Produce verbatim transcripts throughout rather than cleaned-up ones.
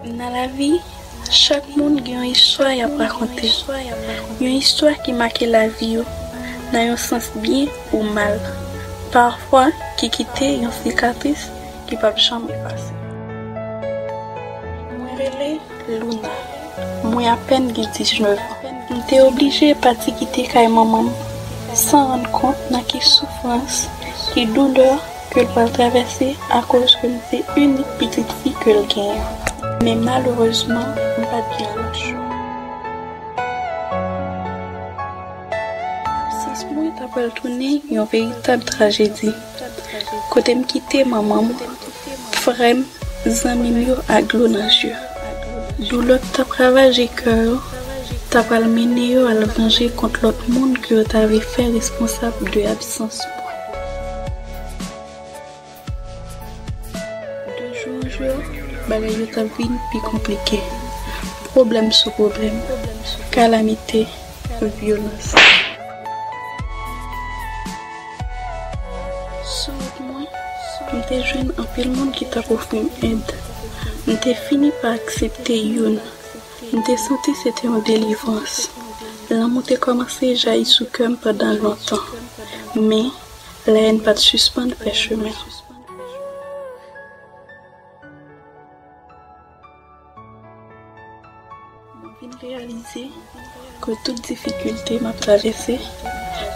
Nan lavi, chak moun gen yon istwa y ap rakonte. Yon istwa ki make lavi yo, nan yon sans byen ou mal. Pafwa, ki kite yon sikatris ki p ap janm efase. Mwen rele Luna. Mwen apèn gen diznèf an. M te oblije pati kite kay manman m san rann kont nan ki soufrans, ki doulè ke l pral travèse akoz ke m se inik pitit fi ke l genyen. Men malerezman, m pa t gen lòt chwa. Absans mwen ta pral tounen yon veritab trajedi. Kote m kite manman m, frè m, zanmi m yo ak dlo nan je. Doulè k t ap ravaje kè yo ta pral mennen yo al vanje kont lòt moun ke yo ta vle fè responsab de absans mwen. De jou an jou, bagay yo t ap vin pi konplike. Pwoblèm sou pwoblèm, kalamite, vyolans. Sou wout mwen, m te jwenn anpil moun ki t ap ofri m èd. M te fini pa aksepte youn. M te santi se te yon delivrans. Lanmou te kòmanse jayi sou kè m pandan lontan. Men, lèyèn pa t sispann fè chemen. Mwen vin reyalize ke tout difikilte m ap travèse,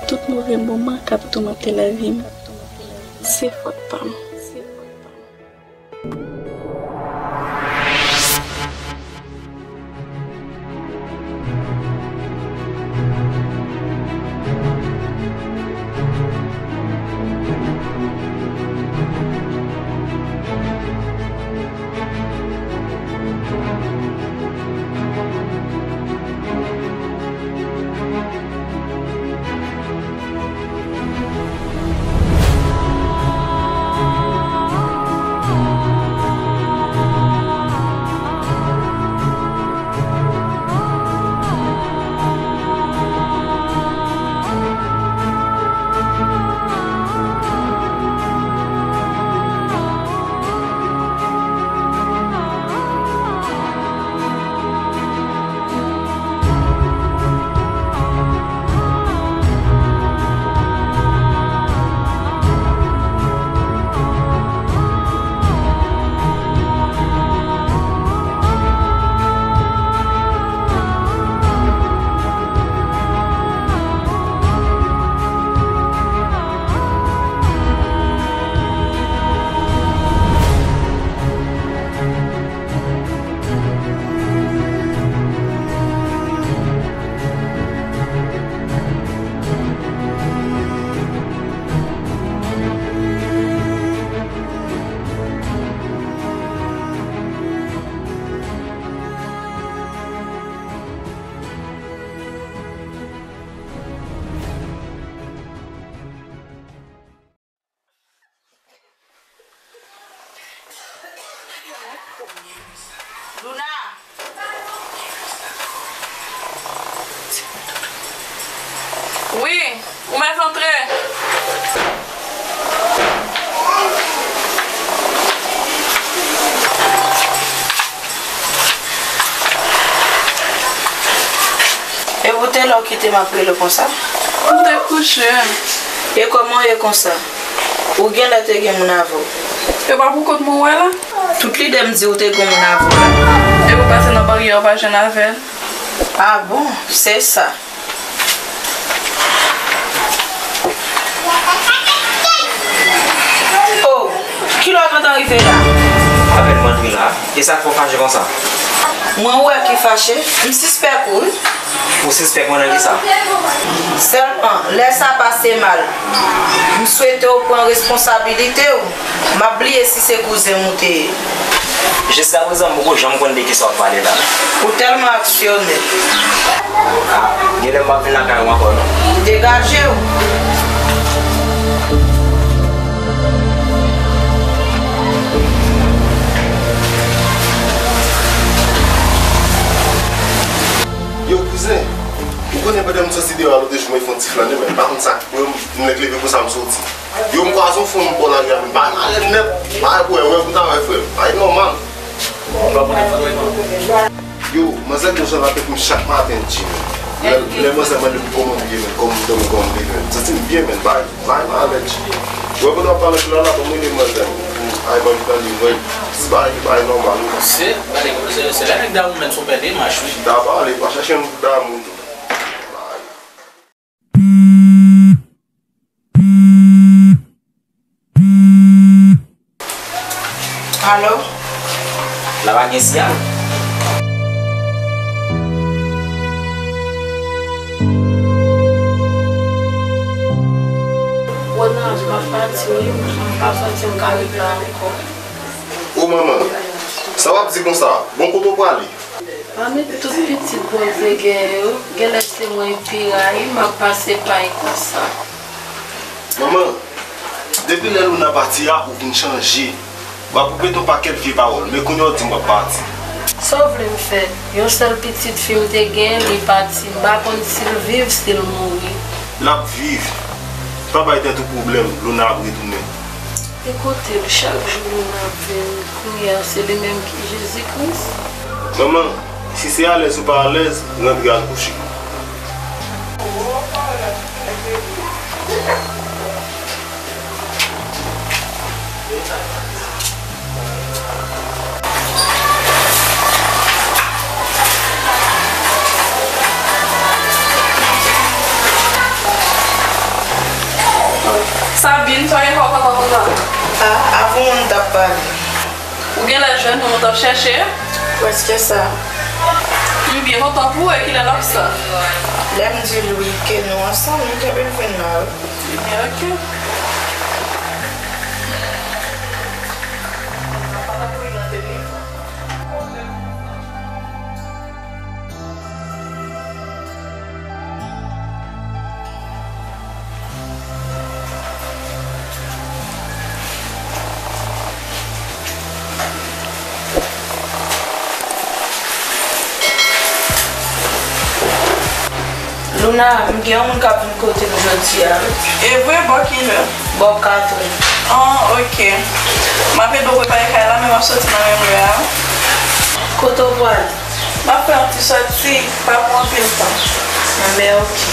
tout move moman k ap toumante lavi m, se fòt pa m. Luna! Wi, ou mèt antre. E pou te lè w kite m ap rele w konsa? M te kouche. E kòman w ye konsa? Ou genlè te gen moun avè w. E pa pou kont mwen w wè la? Tout lide m di ou te gen moun avè w la. Depi w pase nan baryè, ou pa jwenn avè l. Ah bon, se sa. Oh, kilè w gentan rive la? Apèn m antre la. E sa k fè w fache konsa? Mwen wè ki fache, m sispèk ou wi. Ou sispèk mwen nan kisa? Sèlman, lè sa pase mal, m swete w pran responsabilite w. M ap bliye si se kouzen m ou te ye. Jiskaprezan, m poko janm konn de kisa w ap pale la. Ou tèlman aksyonè. Ah, genlè m p ap vin lakay ou ankò, non. Degaje w! Yo, kouzen, ou konnen pandan m soti deyò a lòt jou, mwen fè yon ti flannen, men m pa konn sa k pran m, m nèk leve konsa m soti. Yo, m kwaze yon fanm bò lari a, m pa alèz nèt, pa wè, wè, pou ta wè, frè m, pa nòmal. Yo, manzè gon jan l ap epi m chak maten, G, menn. Lè, lè manzè mande m kòman m ye, menn, kòman m dòmi, kòman m leve, menn. M santi m byen, menn. Bay, bay m alèz, G. Wè, pandan w ap pale anpil la, la, ban m rele manzè m. Ay, ban m tande, wè. Bay, bay nòmal, wi. Se, se, se lè nèg damou menn son pè demach, wi. Ta pale, pa chèche yon damou tou. Bay. Alo? La pa gen siyal. Ronald, m ap pati wi, m pa santi m ka ret la ankò. O manman, sa w ap di konsa? Bon, kote w prale? Pami tout pitit Bondye gen yo, genlè se mwen pi rayi, m ap pase pay konsa. Manman, depi lè Luna pati a, ou vin chanje. W ap repete yon pakèt vye pawòl, men kounye a w di m w ap pati. Sa w vle m fè? Yon sèl pitit fi m te gen, li pati. M pa konn si l viv, si l mouri. L ap viv. Pa bay tèt ou pwoblèm, Luna ap retounen. Ekoute l, chak jou Luna ap vin. Kounye a, se li menm ki Jezi Kris. Manman, si se alèz ou pa alèz, rantre al kouche. Sabine, sa w gen kòkòt la konsa? A, avè w m t ap pale. Ou genlè jwenn moun ou t ap chèche? Prèske sa. M byen kontan pou ou, e kilè n ap sa? Lè m di l wi ke nou ansanm, nou kenbe l vin la wi. Ebyen, oke. Luna, m gen yon moun k ap vin kote m jodi a wi. E vre? Bò kilè? Bò katrè. An, oke. M ap ede w prepare kay la, men m ap soti nan menm lè a. Kote w prale? M ap fè yon ti sòti, pa pran anpil tan. Anben, oke.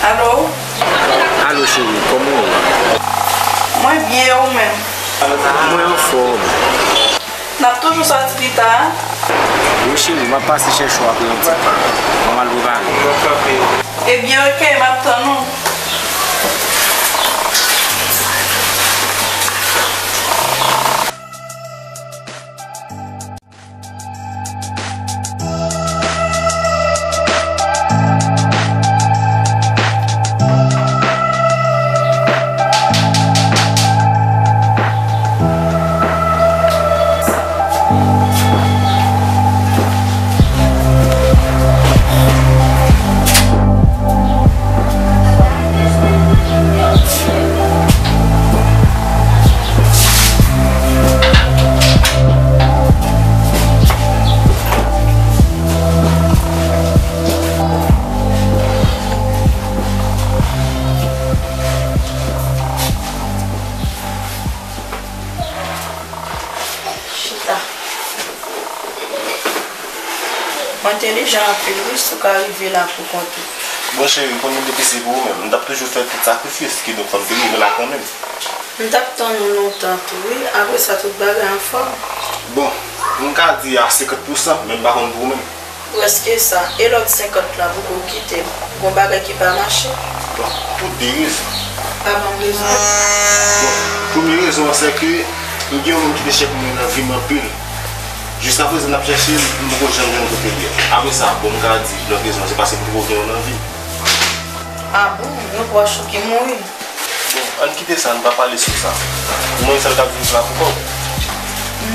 Alo? Alo, cheri, kòman w ye? Mwen byen, e ou menm? Mwen anfòm. N ap toujou sòti pita a? Wi, cheri, m ap pase chèche w apre yon ti tan. Mwen al prepare. Ebyen, oke, m ap tann ou. Chita. Ou entèlijan anpil wi, si w ka rive la poukont ou. Bon, cheri, konnen depi se pou ou menm, m t ap toujou fè tout sakrifis, kidonk fò m te rive la kanmenm. M t ap tann ou lontan tou wi, apre sa tout bagay anfòm. Bon, m ka di a senkant pousan, men m pa konn pou ou menm. Prèske sa. E lòt senkant la, pouki w kite m? Gon bagay ki pa mache? Bon, pou de rezon. Pa ban m rezon. Bon, premye rezon an, se ke m gen yon moun ki te chè pou mwen nan vi m anpil. Jiskaprezan, n ap chèche l, m poko janm jwenn kote l ye. Apre sa, bon, m ka di lòt rezon an, se paske m poko gen w nan vi m. A bon? Yon pwòch ou ki mouri? Bon, ann kite sa, ann pa pale sou sa. Ou menm sèl k ap viv la poukò w?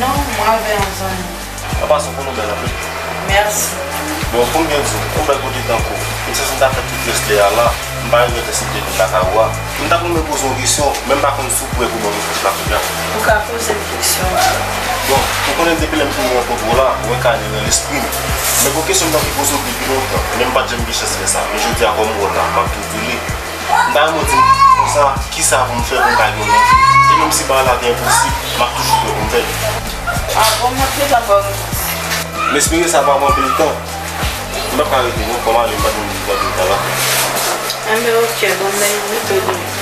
Non, mwen avè yon zanmi. An pasan, ou konnen w bèl anpil. Mèsi. Bon, pou m byen di w, yon bèl kote tankou, m santi m ta fè tout rès lè a la, m pa regrèt si m te vin lakay ou a. M t ap renmen poze w yon kesyon, men m pa konn si w prè pou ban m repons la kounye a. Ou ka poze m kesyon. Bon, ou konnen depi lè m fin rankontre w la, ou enkane nan lespri m. Men gon kesyon m t anvi poze w depi lontan, men m pa t janm gen chans fè sa. Men jodi a kòm m wè w la, m ap tou di li. M ta renmen w di m konsa, kisa pou m fè pou m ka gen yon nèf vi? E menm si bagay la te enposib, m ap toujou prè pou m fè l. Ah bon, m ap gentan ba w repons. M espere sa pa pran anpil tan. M p ap ka rete non, fò m ale, m pa t menm di w anpil tan la. Enben, ok, bon, men m vite vini.